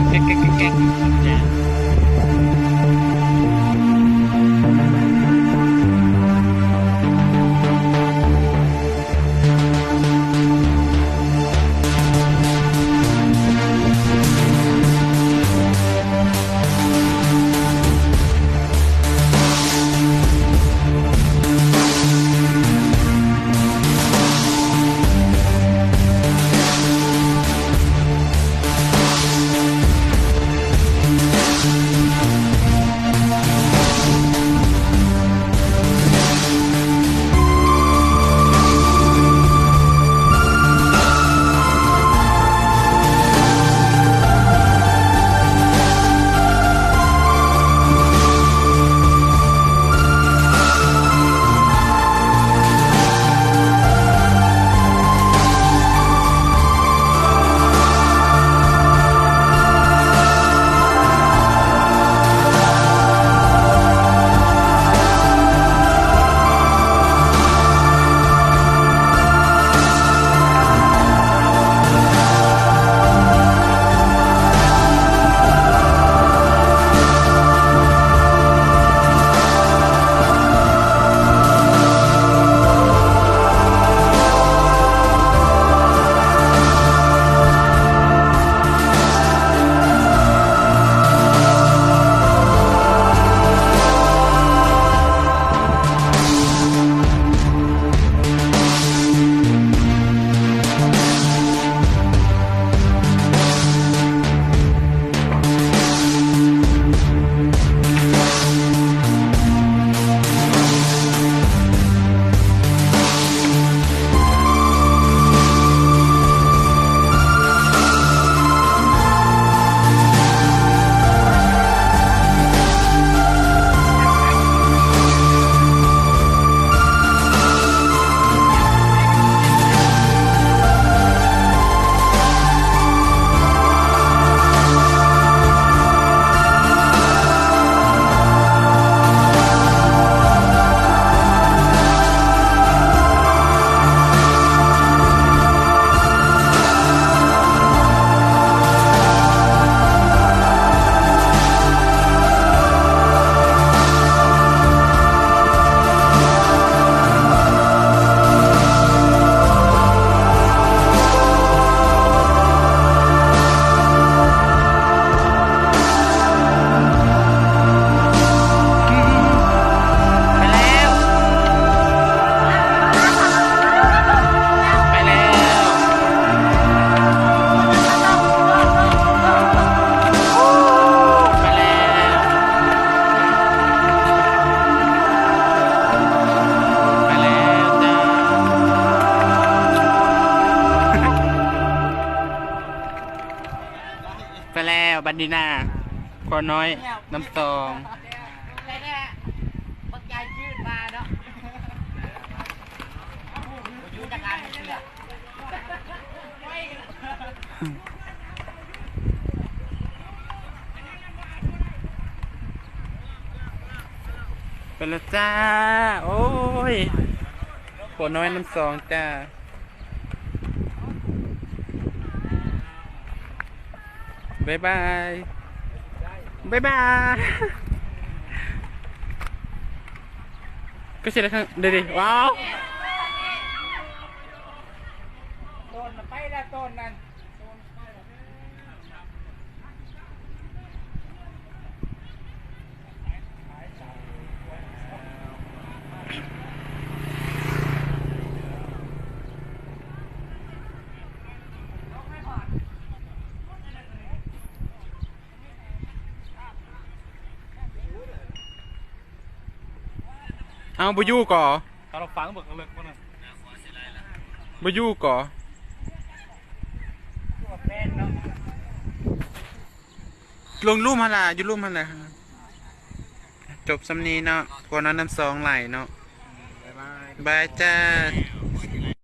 ແກ໊ກໆໆໆ ໄປແລ້ວ ໄປແລ້ວ ໄປແລ້ວ ໄປແລ້ວຈ້າ ໄປແລ້ວບັດນີ້ນາ ຂົວນ້ອຍນ້ຳຕອງ. ໄປແລ້ວຈ້າ ໂອ້ຍ ຜົວນ້ອຍນ້ຳຊອງຈ້າ ບາຍບາຍ ບາຍບາຍ ກໍຊິໄດ້ເດີ ວ້າວ. ເອົາ ບໍ່ຢູ່ກໍ ຖ້າເຮົາຟັງເບິ່ງເລິກໆ ບໍ່ຢູ່ກໍ ລົງລຸ່ມຫັ້ນລະ ຢູ່ລຸ່ມຫັ້ນລະ. ຈົບສ່ຳນີ້ເນາະ ຄົນເອົານ້ຳຊອງຫຼາຍເນາະ ບາຍບາຍ ບາຍຈ້າ.